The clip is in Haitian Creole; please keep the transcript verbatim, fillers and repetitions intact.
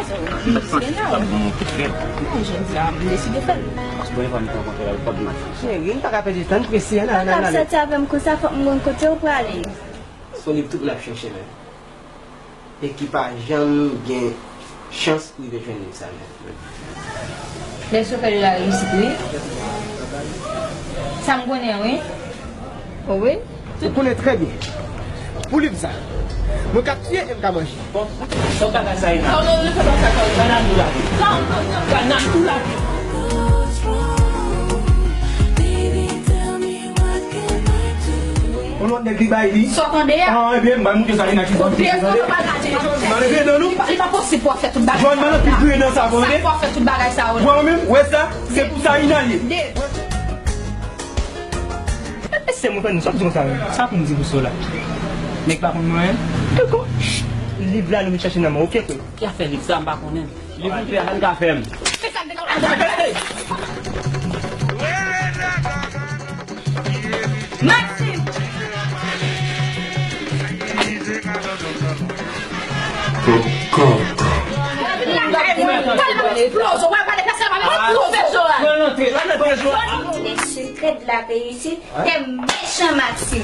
Jodi a, m deside fè l. Cheri, m pa ka pèdi tan, m prese, ann ale, ann ale. Ou t ap sòti avè m konsa, fòk m konn kote w prale. Se yon liv tout moun ap chèche menm. E ki pa janm gen chans rive jwenn liv sa menm. Lè sou fè de la reyisit, wi. Sa m konnen, wi. O, wi. Ou konnen trè byen. Pou liv sa, mwen ka tiye e m ka manje. Bon, bon bagay sa, Ina. Non, non, nou fè bagay sa, Ina. Nan nou la. Nan, nan, nan, nan nou la. Yon lòt nèg li bay li. Sa w tande a? Ah, ebyen, m bay moun sa, Ina, ki bon. Ou tande? Mwen leve nan nou. Li pa, li pa posib pou w ap fè tout bagay sa. Jòn, mwen anpil touye nan sa, bon, tande? Sa pou w ap fè tout bagay sa, ou. Bon, menm, wè sa, se pou sa, Ina, li. De. Mesye, mwen fè nou sòt di konsa menm. Sa pou m di pou sa la? Nèg pa konn manyen. Peko. Liv la nou vin chache nan men w, ok, frè? Ki afè liv sa, m pa konnen. Liv ou fè a, sa n ka fè m. Se sa k degaje. Maxime! Kaka. Mwen antre, mwen antre, Joa. Secret de la réussite, t'es méchant, Maxime.